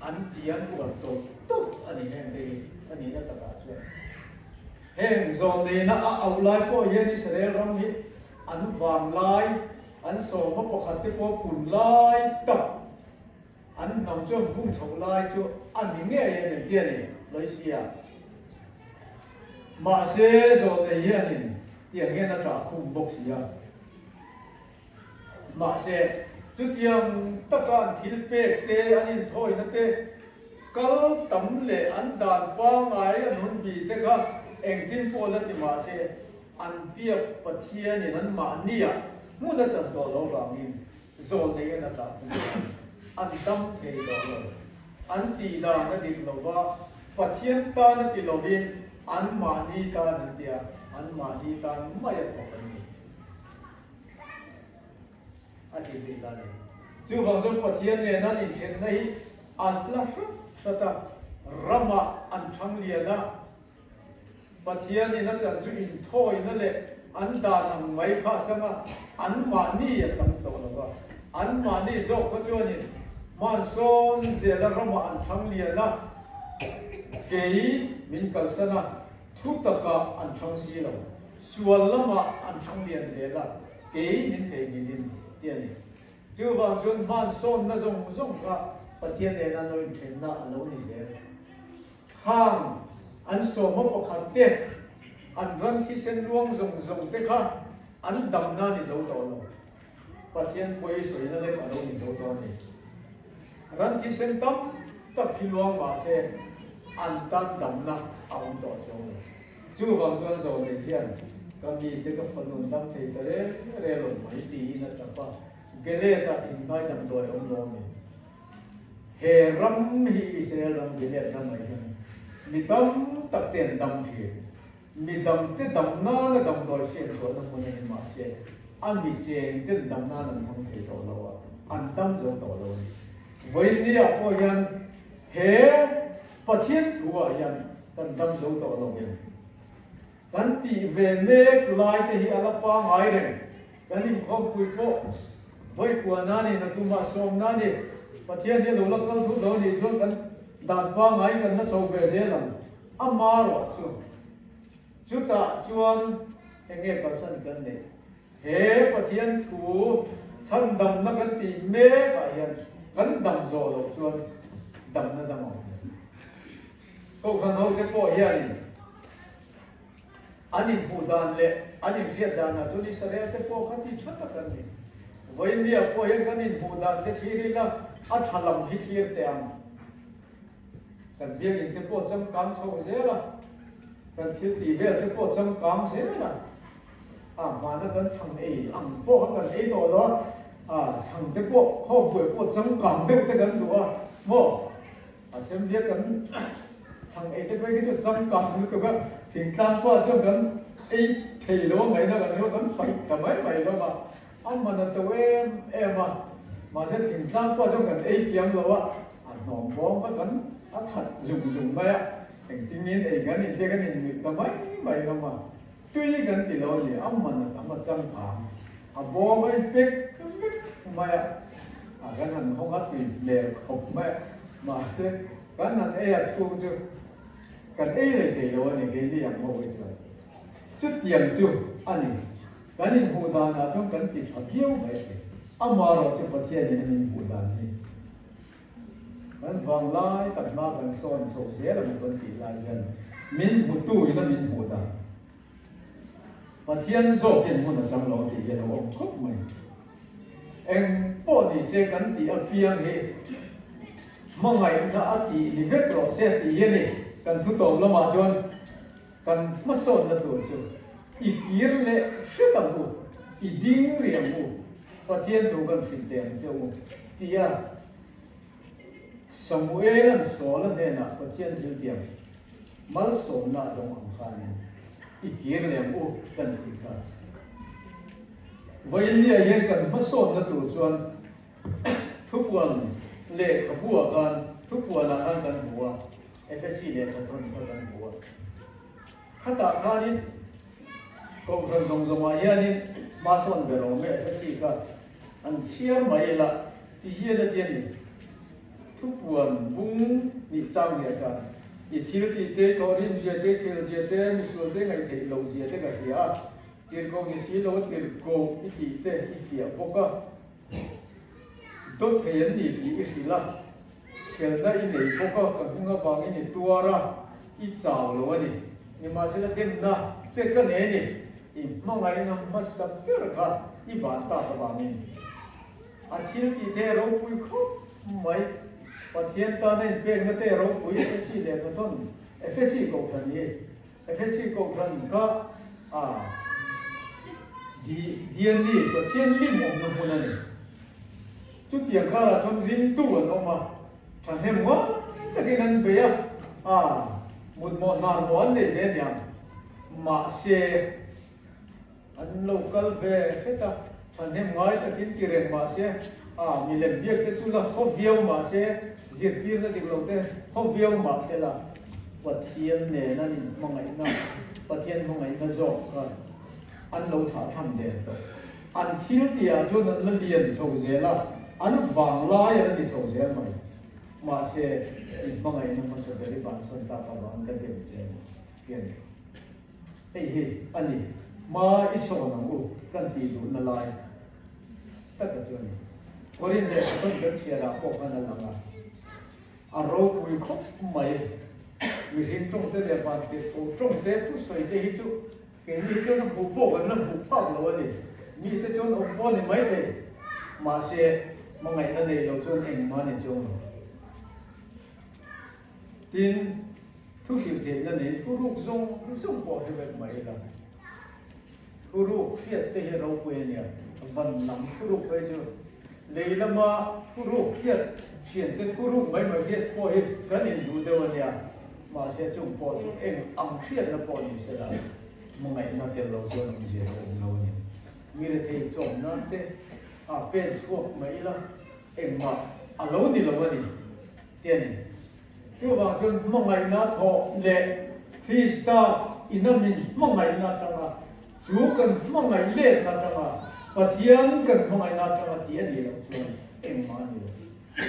E: An ti an uar tawp tawp a ni heng te hi a nihna takah chuan. Heng zawlneina a auh lai pawh hian Israel ram hi an vang lai, an sawma pakhat te pawh pun lai tak, an hnam chuan vung chhoh lai chu a ni ngei a ni ti a ni Loisia. Mahse zawlnei hianin tiang hian a ṭah khum bawk si a. Mahse, chutiang taka an thil pek te, an inthawina te, kal tam leh an dan pangngai an hun bi te kha engtin pawh la ti mahse, an biak Pathianin an mahniah hmun a chan tawh lo vangin zawl nei an a tah thung a, an dam thei tawh lo. An tih dan a dik lo va, Pathian tan a ti lovin an mahni tan an ti a, an mahni tan mai a thawk an ni. A ti zui ta a ni. Chuvang chuan Pathian nena an inthenna hi an la hrat hrat a, ramah an thang lian a, Pathianin a chan chu inthawina leh an dan ang mai kha a chang a, anmahni a chang tawh lo va. Anmahni zawk kha chuanin hmansawn zela ramah an thang lian a, kei min kalsan a, thu takah an thang si lo. Sual lamah an thang lian zel a, kei min thei ngilin ti a ni. Chuvang chuan hmansawnna zawng zawng kha Pathian nena lo inthenna a lo ni zel. Khang an sawma pakhat te, an ran thisen ruang zawng zawng te kha an damna a ni zo tawh lo. Pathian pawi sawina lek a lo ni zo tawh a ni. Ran thisen tam tak hi luang mahse an tan damna a awm tawh chuang lo. Chuvang chuan Zawlnei hian ka mite ka fanu dam thei ta reng reng lo mai tiin a tap a, Gilead-ah thinhnai damdawi a awm lo a ni. He ram hi Israel ram Gilead ram ah hian mi tam tak te an dam thin. Mi damte dam nana damdawi siam chhuahna hmun a ni mahse a mi cheng ten dam nan an hmang thei tawh lo a, an dam zo tawh lo a ni. Vawiinniah pawh hian he Pathian thu ah hian kan dam zo tawh lo em? Kan tih ve mek lai te hi a la pangai reng. Kan inkhawmpui pawh Vawi kuana ni, nakumah sawmna ni, Pathian hi a lo la kal thut lo nih chuan kan dan pangngai kan la chho ve zel ang. Ama rawh chu. Chutah chuan eng nge kalsan kan neih? He Pathian thu chhandamna kan tih mek ah hian kan dam zawh loh chuan damna dam a awm lo. Kohhran hote pawh hianin an inhmuh dan leh an inhriat danah chuan Israel te pawh kha ti tha tak an ni. Vawiinniah pawh hian kan inhmuh dan te thlir ila a tha lam hi thlir teh ang. Kan biakinn te pawh changkang chho zel a, kan thil tih vel te pawh changkang zel a, a hmana kan chhang ei ang pawh kha kan ei tawh lo a, a chhang te pawh khawmpuai pawh changkang deuh te kan duh a maw? Assembly a kan chhang ei te phei khi chu changkang lutuk a, thingtlang pawh chuan kan ei thei lo a ngaihna kan hria kan paih ta mai mai hlawm a, a man a to em em a, mahse thingtlang pawh chuan kan ei thiam lo a, a hnawm bawm kha kan a that zung zung mai a, engtin ei kan in te kan in nuih ta mai mai hlawm a, tui kan ti lo a ni, a man a tam a changkang, a bawm a in pek vek mai a, a kan han hawng a tui hmel khawp mai a, mahse kan han ei a chhung chu kan ei leh thei lo a ni keini ang ho hi chuan chutiang chu a ni, kan inhmuh danah chuan kan ti tha viau mai thei, amaherawh chu Pathianin a min hmuh dan hi. Kan vang lai tak hma kan sawn chho zel ang kan tih lai hian min hmutu in a min hmuh dan Pathian zawk hian hmun a chang lo tih hi a lo awm khawp mai. Eng pawh ni se kan tih apiang hi hmangaihna a tih ni vek rawh se tih hi a ni. Kan thu tawp lamah chuan kan hmasawnna tur chu i kir leh hret ang u, i ding rih ang u, Pathian thu kan hrilh teh ang che u, tia Samuela'n Saula hnenah Pathian thil tiam malsawmna a dawng ang khanin i kir leh ang u kan tih kha. Vawiinniah hian kan hmasawnna tur chuan thupuan lehkhabuah khan thupuanah khan kan hmu a, Efesi lehkhathawn kha kan hmu a. Khatah khanin Kohhran zawng zawngah hianin hmasawn ber awm e Efesi kha an chhiar mai ila ti hian a ti a ni. Thupuan bung nih chang nia khan i thil tih te, thawhrim zia te, chhel zia te, misual te ngaihtheih loh zia te ka hria a, tirhkoh ni si lo tirhkoh i tih te i fiah bawk a, dawt thei an ni tih i hrilh a, chhelna i nei bawk a, ka hming avangin i tuar a, i chau lo a ni. Nimahsela demna che ka nei a ni, i hmangaihna hmasa ber kha i ban tak avangin a thil tih te ropui khawp mai. Pathian tana inpekna te ropui Efesi lehkhathawn, Efesi kohhran hi, Efesi kohhran kha a Diani Pathian lim awmna hmun a ni. Chutiang karah chuan ringtu an awm a. Thahnem ngawt takin an bei a, a mutmawh hnar maw an nei ve aniang. Mahse, an lo kal ve hret a, thahnem ngai takin ti reng mahse, a milem biak te chu la haw viau mahse, zirtirna dik lo te haw viau mahse la, Pathian nen an inhmangaihna, Pathian hmangaihna zawk kha an lo thlah tham der tawh. An thil tihah chuan an la lian chho zel a, an vanglai an la ni chho zel mai. Mahse, i hmangaihna hmasa ber i bansan tak avangin ka dem che a ni, ti a ni. Hei hi a ni, hma i sawn ang u kan tih duhna lai taka chu a ni. Korin lehkha kan chhiarah pawh khan a lang a. A ropui khawp mai. Mihring tawngte leh vantirhkoh tawngte thusawi te hi chu keini hi chuan a hmuh pawh kan la hmuh phak lo a ni. Mite chuan awm pawh a ni mai thei. Mahse, hmangaihna nei lo chuan engmah a ni chuang lo. Tin, thu hrilhtheihna nei thuruk zawng zawng pawh hre vek mai ila. Thuruk hriat te hi ropui a nia, van lam thuruk phei chu lei lama thuruk hriat thian te thuruk mai mai hriat pawh hi kan induh deuh a nia, mahse chung pawh chu eng ang hriatna pawh ni se la hmangaihna tel lo chuan awmzia a awm lo a ni. Mi rethei chawm nan te a pen chhuak mai ila engmah a lo ni lo a ni ti a ni. Chuvang chuan hmangaihna thawh leh Krista ina min hmangaihna atanga chu kan hmangaih letna atanga Pathian kan hmangaihna atanga tih a nih loh chuan engmah a ni lo.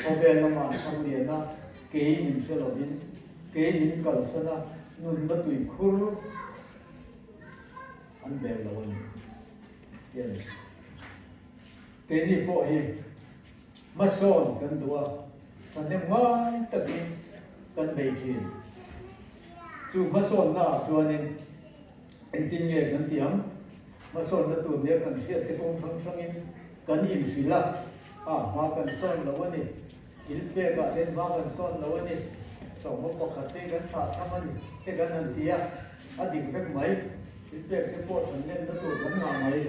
E: Khawvel lama an chhang lian a, kei min hre lovin, kei min kalsan a, nunna tuikhur an bel lo a ni tih a ni. Keini pawh hi hmasawn kan duh a, thahnem ngai takin kan bei thin. Chu hmasawnna ah chuanin engtin nge kan tih ang? Hmasawnna tur nia kan hriat te kawng hrang hrangin kan inhrilh a, a hma kan sawn lo a ni. Thil pekah ten hma kan sawn lo a ni. Sawmhma pakhat te kan thlah tham a ni te kan han ti a, a dik vek mai. Thil pek te pawh thanlenna tur kan ngah mai.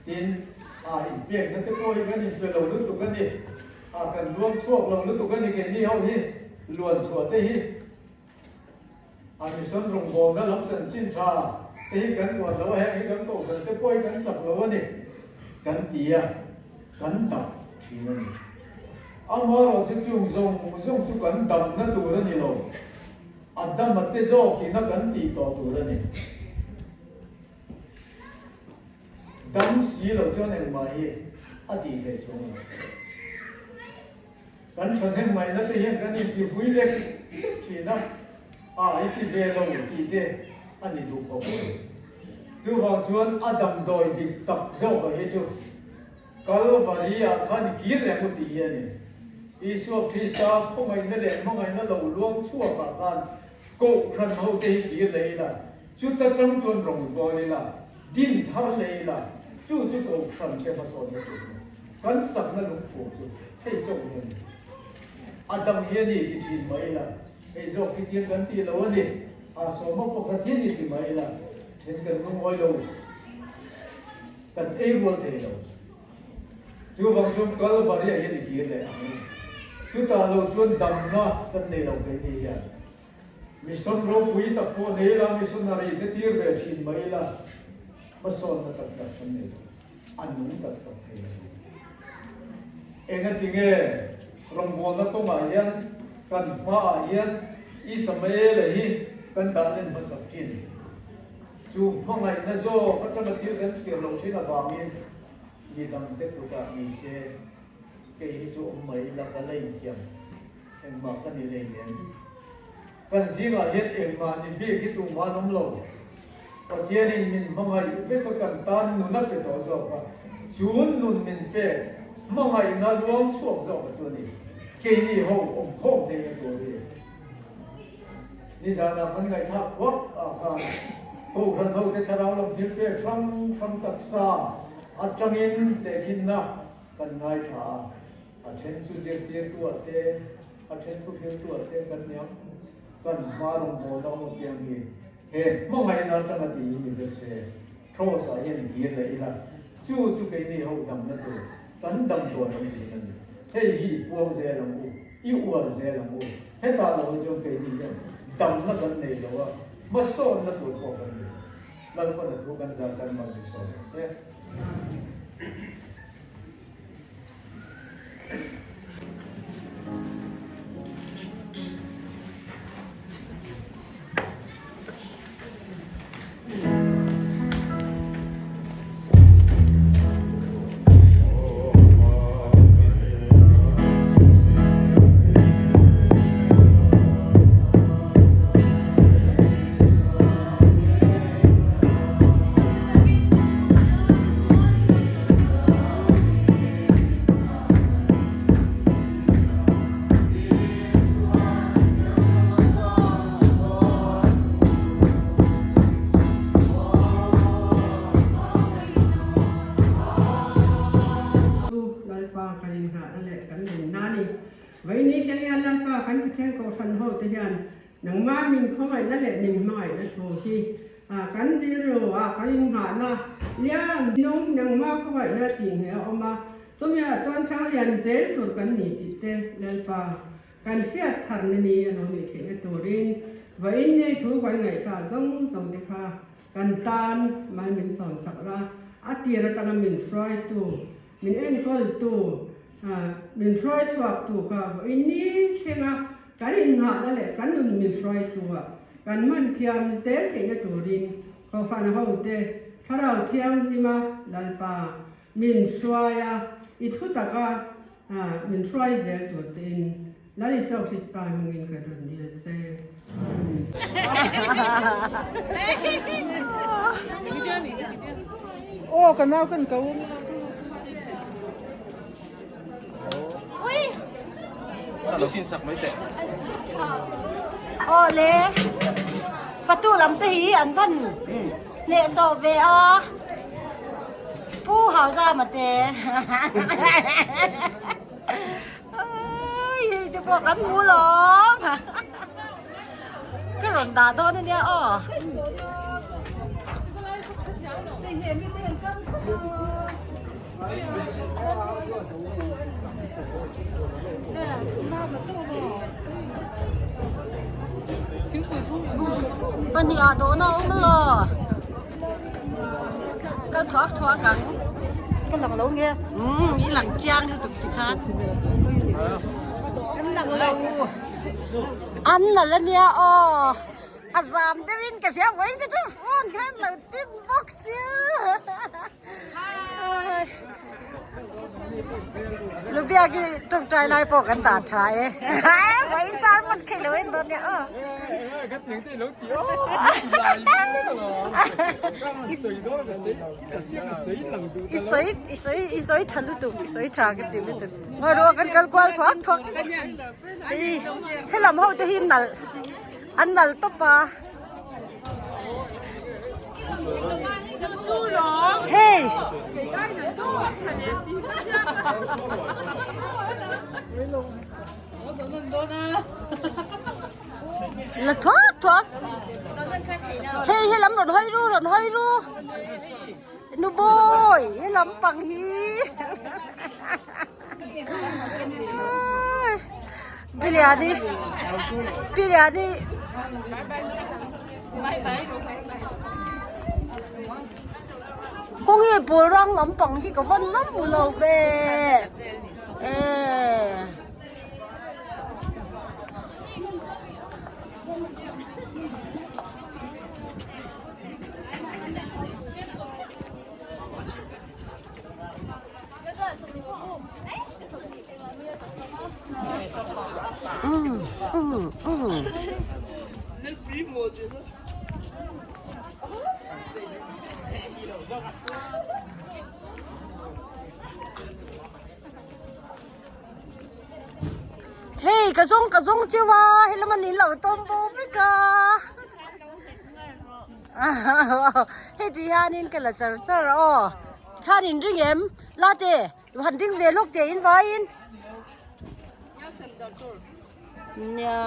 E: Tin, a inpekna te pawh hi kan inpe lo lutuk a ni. A kan luang chhuak lo lutuk a ni keini ho hi, luan chhuah te hi. A mission rawngbawlna lam chanchin tha te hi kan uar lo a, heng hi kan kohhran te pawh hi kan chak lo a ni kan ti a, kan dam thin a ni. Amaherawhchu chung zawng zawng chu kan damna tur a ni lo, a dama te zawkina kan tih tawh tur a ni. Dam si lo chuan engmah hi a tih theih chuang lo. Kan thahnem ngaihna te hian kan inti vui lek lek thin a, a i ti ve lo tih te a ni duh khawp mai. Chuvang chuan a damdawi dik tak zawkah hi chu Kalvari ah khan i kir reng u tih hi a ni. Isua Krista khawngaihna leh hmangaihna lo luang chhuakah khan Kohhran ho te hi kir leh ila, chuta tang chuan rawn bawl ila, din thar leh ila, chu chu Kohhran te hmasawnna tur ni. Kan chakna lungphum chu hei chauh hi a ni. A dang hi a ni ti thin mai ila, hei zawk hi tiang kan tih lo a ni, a sawma pakhat hi a ni ti mai ila, then kan lungawi lo, kan ei rual thei lo. Chuvang chuan Kalvari ah hian i kir leh ang u. Chutah lo chuan damna kan nei lo phei ni hian mission ropui tak pawh nei ila, missionary te tir ve thin mai ila, hmasawnna tak tak kan nei lo, a nung tak tak thei lo. Engatinge rawngbawlna kawngah hian kan hmaah hian Isamaela hi kan dah len hmasak thin? Chu hmangaihna zawk atanga thil kan thlir loh thin avangin mi dangte kutah ni se kei hi chu awm mai ila ka la inthiam engmah ka ni lei nen. Kan zingah hian engmah ni bik hi tumah an awm lo. Pathianin min hmangaih vek a kan tan nun a pe tawh zawk a, chun nun min pek hmangaihna luang chhuak zawk a chu a ni. Keini ho awmkhawm theihna tur hi. Nizanah kan ngaihthlak huak ah khan Kohhran hote thlarau lam thil pek hrang hrang taksa atangin tehkhinna kan ngaithla a, a then chu zirtirtu ah te, a then thuhriltu ah te kan niang kan hma rawngbawlna awm apiang hi he hmangaihna atanga tih hi ni vek se, Kraws ah hian i kir leh ila, chu chu keini ho damna tur kan dam dawn ang tih a ni. Hei hi i puang zel ang u, i uar zel ang u. Hetah lo hi chuan keini hian damna kan nei lo a, hmasawnna tur pawh kan nei lo. Lalpana thu kan zar kan mal ni sawi ang che.
A: Chu Lalpa kan inngahna leh kan nunna a ni. Vawiini thleng hian Lalpa kan Pathian Kohhran hote hian nangmah min khawngaihna leh min hmangaihna thu hi kan rilru ah kan innghahna lian nung nangmah khawngaihna tih ngei a awm a, chumi ah chuan Thanglian zel tur kan ni tih te Lalpa Kan hriat tharna ni a lo nih theihna turin vawiin nei thu kan ngaihthlah zawng zawng te kha kan tan mal min sawn chak la, a tir atanga min hruaitu, min enkawltu, min hruai chhuaktu kha vawiin ni thlenga kan innghahna leh kan nun min hruaitu ah kan man thiam zel theihna turin Kohhran hote Thlarau Thianghlima Lalpa.
F: min hruai a, i thu taka min hruai zel tur chein Lal Isua Krista hmingin ka rawn dil che.
B: Aw ka nau kan ko.
C: Aw le patu lam te hi an van hneh sawh ve a pu hau zama te oi hei te pawh kan hmu lawm ka rawn dah dawn ania aw. Pahnih ah dawhna a awm elaw kal thuak thuak ang
A: ka lang lo nge
C: umm i lang chiang lutuk tikhan
A: kan lang lo
C: an nalh ania aw. A zam deuhin ka hria vawiin ka chu phone khan lo tin bawk sia. Lubia ki tawngtai lai pawh kan dah tha e. Vawiin sermon kha ilo en dawn nia aw.
D: Ka tiang te ilo ti aw lai vek lo. Ka sawi ka sawi lang duh
C: I sawi i sawi i sawi tha lutuk i sawi tha ka ti lutuk. Ngaruah kan kal kual thuak thuak. Helam ho te hi nalh. An nal tawp a. Hei. La thuak thuak. Hei he lam rawn hawi ru rawn hawi ru. Nu bawi he lam pang hi. Biryani biryani kawng hi pawl rang lampang hi ka van lam hmu lo ve e Hei ka zawng ka zawng chiu a helama ni lo tawm bo vek a. Heti hianin ka la char char aw khan in ring em la te han ding ve lawk teh in vaiin nia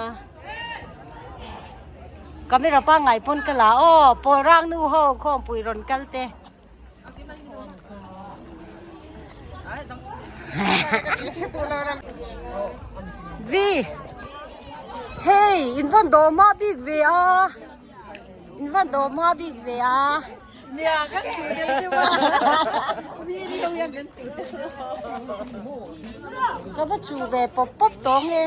C: camera pangngai pawn ka la aw pawl rang nu ho khawmpui rawn kal te. Vi Hei in van dawh hma bik ve a in van dawh hma bik ve a
G: Nia kan chu deuh deuh a mi riau hian kan chu deuh
C: Ka va chu ve pawp pawp tawh nge.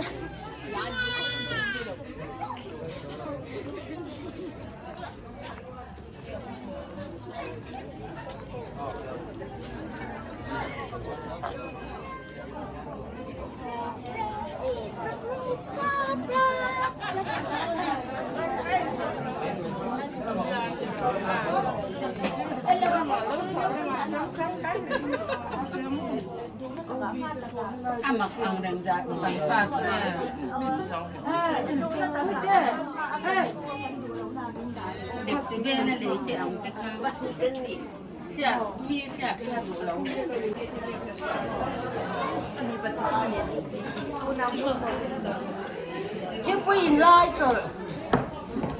C: Thingpui in lai tawlh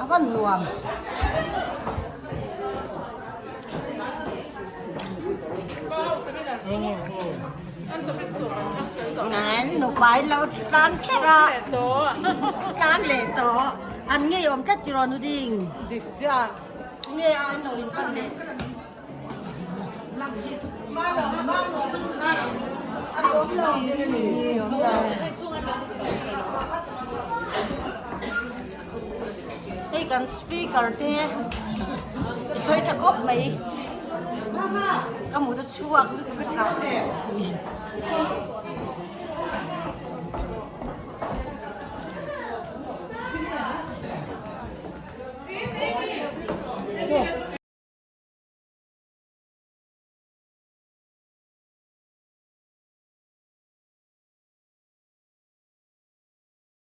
C: a van nuam. An nupa in lo tlang kher a tlang leh tawh an ngeiawm tlat tiraw nu ding.
A: Dik chiah.
C: Nge a an lo in pan leh. Hei kan speaker te i sawi tha khawp mai.
G: Ka mut a chhuak lutuk a chau tawh si.